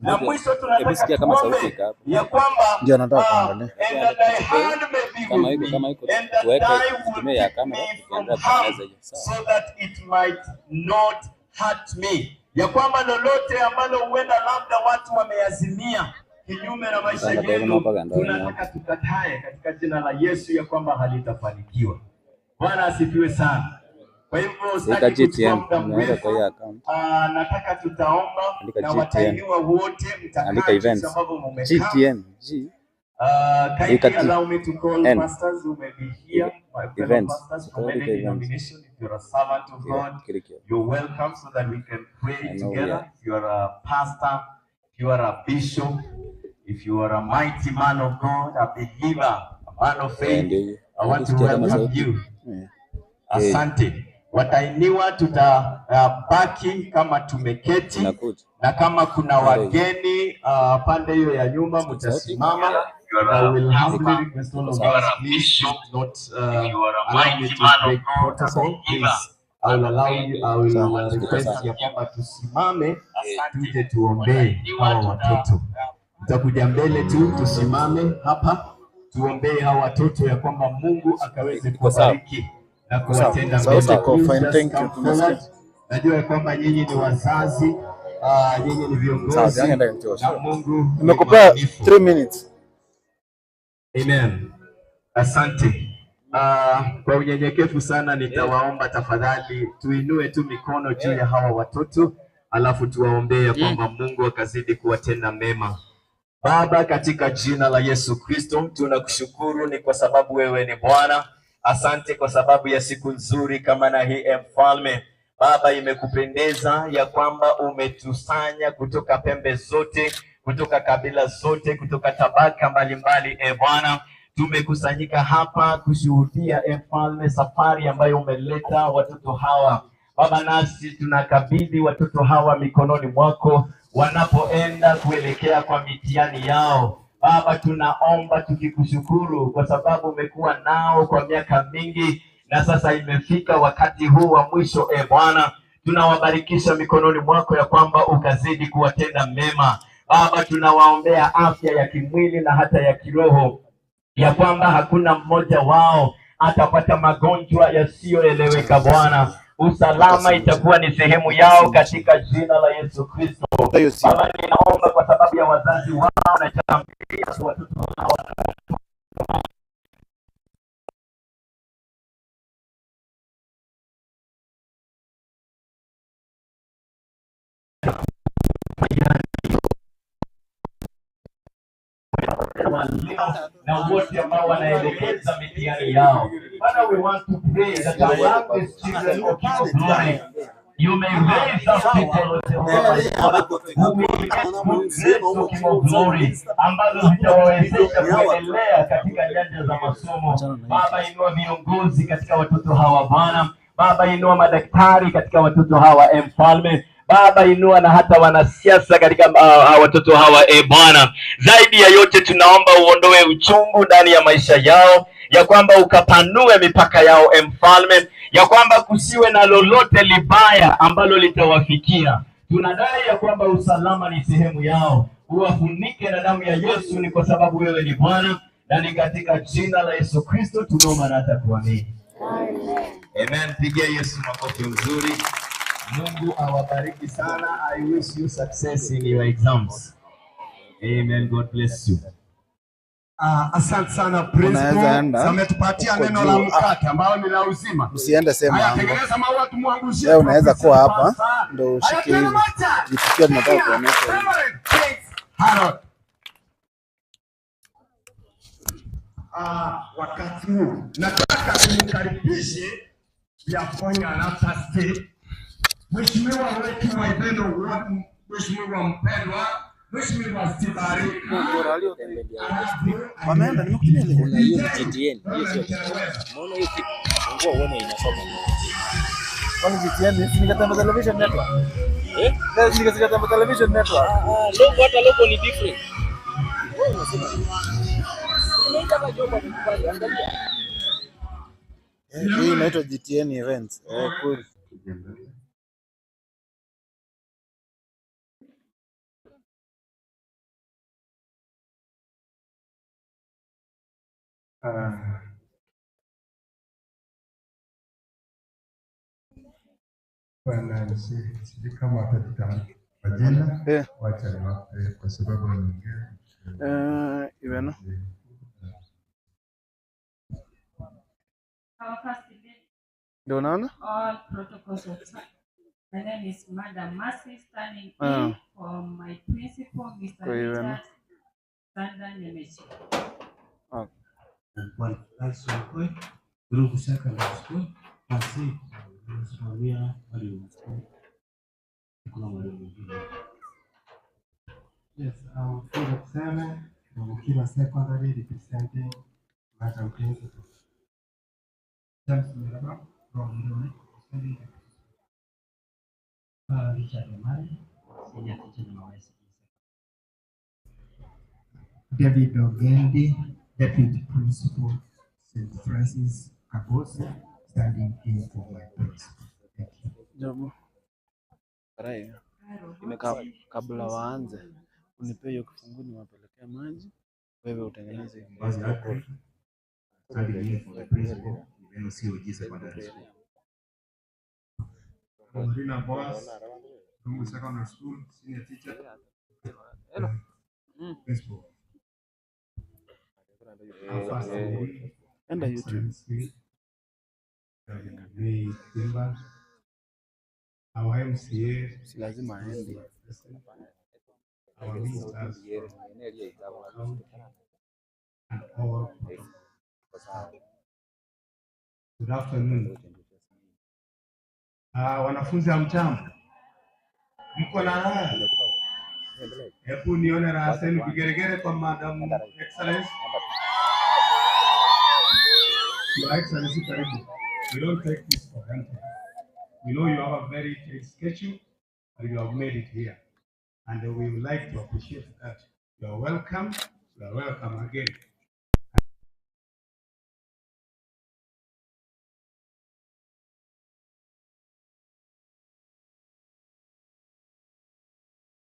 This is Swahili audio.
Na mwisho Hebu tunataka sikia kama sauti tuombe iko hapo. ya kwamba Ndio nataka kuangalia. and that thy hand may be Kama with iko me, kama iko and that tuweke thy will tutumie ya keep kamera me from tukiendelea harm, kutengeneza hiyo. Sawa. so that it might not hurt me, ya kwamba lolote ambalo huenda labda watu wameazimia kinyume na maisha Sasa ndio yenu, hapa ndio tunataka tukatae katika jina la Yesu ya kwamba halitafanikiwa. Bwana asifiwe sana. Kwa hivyo Weka sitaki kuchukua GTN, muda unaweka mrefu. kwa hiyo account. Nataka tutaomba Andika na GTN. watahiniwa wote mtakaa Andika jinsi events. ambavyo mumekaa. GTN, G Kindly Andika T allow me to call N pastors who may be here, my fellow events. pastors from Utaandika any events. denomination. If you're a servant of Yeah, God, click here. you're welcome so that we can pray I know we together. are. If you are a pastor, if you are a bishop, if you are a mighty man of God, a believer, a man of Eh, faith, ndio hiyo. I want Hebu to sikia kama welcome sauti. you. Eh. Asante. Watainiwa tutabaki kama tumeketi Inakuja. na kama kuna Pande hiyo. wageni pande hiyo ya nyuma Sikia sauti. mtasimama. I will humbly request all of Sawa. us, please do not allow me to break protocol. Please, I will allow you, I will Sawa. request Sawa. ya kwamba tusimame tuje tuombee hawa watoto. Mtakuja mbele tu, tusimame hapa tuombee hawa watoto ya kwamba Mungu akaweze Iko sawa. kuwabariki na Sawa. kuwatenda Sauti mema. iko Please fine, just thank you. come Tumesikia. forward. Najua ya kwamba nyinyi ni wazazi, nyinyi ni Sawa, viongozi yange ndio. na Mungu ni Nimekupea mwaminifu. 3 minutes. Amen. Asante. Kwa unyenyekevu sana nitawaomba tafadhali tuinue tu mikono juu ya hawa watoto alafu tuwaombee ya kwamba Mungu akazidi kuwatenda mema. Baba, katika jina la Yesu Kristo tunakushukuru ni kwa sababu wewe ni Bwana. Asante kwa sababu ya siku nzuri kama na hii, e Mfalme. Baba, imekupendeza ya kwamba umetusanya kutoka pembe zote, kutoka kabila zote, kutoka tabaka mbalimbali. E Bwana, tumekusanyika hapa kushuhudia, e Mfalme, safari ambayo umeleta watoto hawa. Baba, nasi tunakabidhi watoto hawa mikononi mwako wanapoenda kuelekea kwa mitihani yao. Baba, tunaomba tukikushukuru kwa sababu umekuwa nao kwa miaka mingi na sasa imefika wakati huu wa mwisho. E Bwana, tunawabarikisha mikononi mwako ya kwamba ukazidi kuwatenda mema. Baba, tunawaombea afya ya kimwili na hata ya kiroho, ya kwamba hakuna mmoja wao atapata magonjwa yasiyoeleweka. Bwana, usalama itakuwa ni sehemu yao katika jina la Yesu Kristo. Hiyo simu. Baba, ninaomba kwa sababu ya wazazi wao na jamii ya watoto hawa na wote ambao wanaelekeza mitihani yao. Father, we want to pray that among these children of your glory, you may raise up people, O Jehovah, my God, who will get good grades, O King of Glory, ambazo zitawawezesha kuendelea katika nyanja za masomo. Baba, inua viongozi katika watoto hawa Bwana. Baba, inua madaktari katika watoto hawa, e Mfalme. Baba, inua na hata wanasiasa katika watoto hawa, e Bwana. Zaidi ya yote, tunaomba uondoe uchungu ndani ya maisha yao, ya kwamba ukapanue mipaka yao, e Mfalme, ya kwamba kusiwe na lolote libaya ambalo litawafikia. Tunadai ya kwamba usalama ni sehemu yao, uwafunike na damu ya Yesu, ni kwa sababu wewe ni Bwana, na ni katika jina la Yesu Kristo tunaomba na hata kuamini. Amen. Pigia Yesu makofi mzuri. Mungu awabariki sana. I wish you success in your exams. Amen. God bless you. Asante sana Unaweza principal. enda Ametupatia huko neno la juu. mkate ambao ni la uzima. Usiende sehemu Haya, yangu. tengeneza maua tumwangushie. Wewe unaweza kuwa hapa Profesa. ndio Haya, ushike tena hivi. moja. Vitu pia tunataka kuonyesha hivi. Reverend Prince Harold. Wakati huu nataka nimkaribishe Yafonya Lata State, Mheshimiwa wetu wa Ivendo Ward, Mheshimiwa mpendwa, Mheshimiwa Steve Arika. Wameenda, nimekutumia link. Kuna hiyo ni GTN, hiyo sio. Umeona hiyo kitu? Fungua uone inasoma nini. Kwani GTN si ni Katembo Television Network? Eh? Si ni Katembo Television Network. Ah, logo hata logo ni different. Wewe unasema nini? Nimeita hata job amekubali, angalia. Hii inaitwa GTN Events. Eh, cool. Bwana sijui kama atatuta majina, Eh. wacha niwape kwa sababu wanaongea. Iveno. Our first event, Ndio unaona? all protocols observed. My name is Madam Mercy, standing Ah. in for my principal, Mr. Kwa hiyo, Richard Sanda Nyemechi. Group Secondary School, Pasi, nasimamia mwalimu mkuu. Kuna mwalimu mwingine. Yes, I'm Philip Seme from Kira Secondary representing Madam Principal. James Miraba from Mirone, representing the principal. Richard Omari, senior teacher number YCE. David Ogendi, Deputy Principal, St. Francis Kagosi, standing in for my principal. Thank you. Jabu. Karai. Imekaa kabla waanze. Unipe hiyo kifungu niwapelekee maji. Wewe utengeneze hiyo. Mbazi Akri, standing in for the principal, Ibeno COG Secondary School. Marina Boas, Rungu Secondary School, Senior Teacher, Principal. Our first lady, Enda YouTube. Excellency, May Timba, our MCA, Si lazima aende. our ministers from our county, and all protocols. Good afternoon. Wanafunzi hamjambo? Mko na raha? Hebu nione raha zenu vigeregere kwa Madam Excellence. Your Excellency, karibu. We don't take this for granted. We know you have a very tight schedule, but you have made it here. And we would like to appreciate that. You are welcome. You are welcome again.